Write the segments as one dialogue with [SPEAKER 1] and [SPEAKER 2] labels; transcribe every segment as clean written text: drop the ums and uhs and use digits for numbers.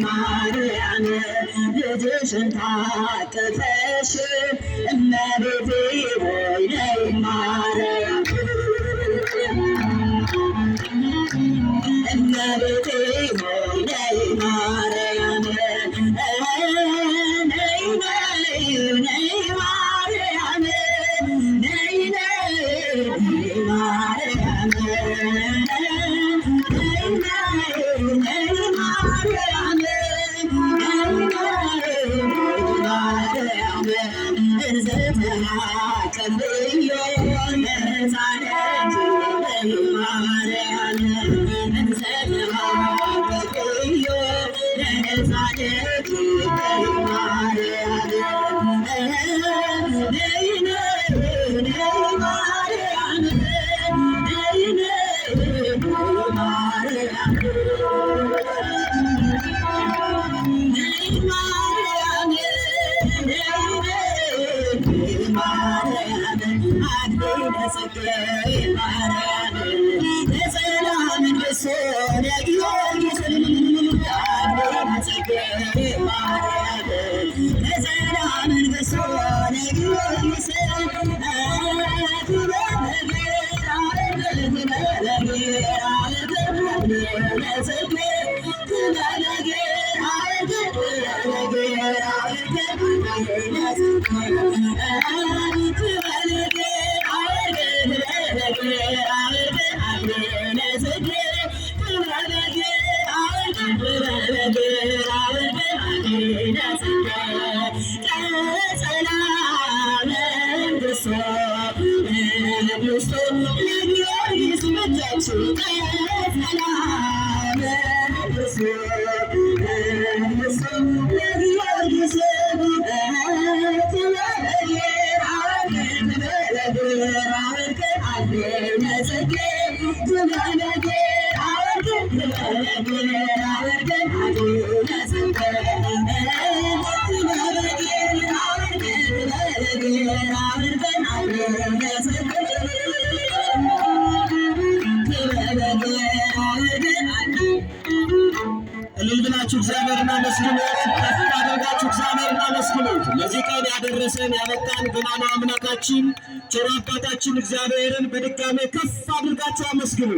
[SPEAKER 1] ማርያም ልጅሽን ታቅፈሽ እመቤቴ ሆይ ነይ ማርያም እመቤቴ ሆይ ነይ ማርያም ነይ ነይ ነይ ማርያም ነይ ነይ ማርያም ነይ ነይ ማርያም ነይ ማርያም እንዘተሃቀብዮ ለሕፃንኪ ነይ ማርያም እንዘተሃቀብዮ ለሕፃንኪ ነይ ማርያም ነይ ነይ ነይ ማርያም ነይ ነይ ማርያም ነይ ማርያም ነይ ነይ ማርያም አክሊለ ጽጌ ማርያም ለሰላም ንግሥ ለጊዮርጊስ አክሊለ ጽጌ ማርያም ለሰላም ንግሥ ለጊዮርጊስ
[SPEAKER 2] እልል ብላችሁ እግዚአብሔርን አመስግኑት። ከፍ አድርጋችሁ እግዚአብሔርን አመስግኑት። ለዚህ ቀን ያደረሰን ያበቃን ገናና አምላካችን ቸሩ አባታችን እግዚአብሔርን በድጋሜ ከፍ አድርጋችሁ አመስግኑ።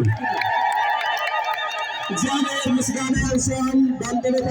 [SPEAKER 2] እግዚአብሔር ምስጋና ያንሰዋል በአንደበታ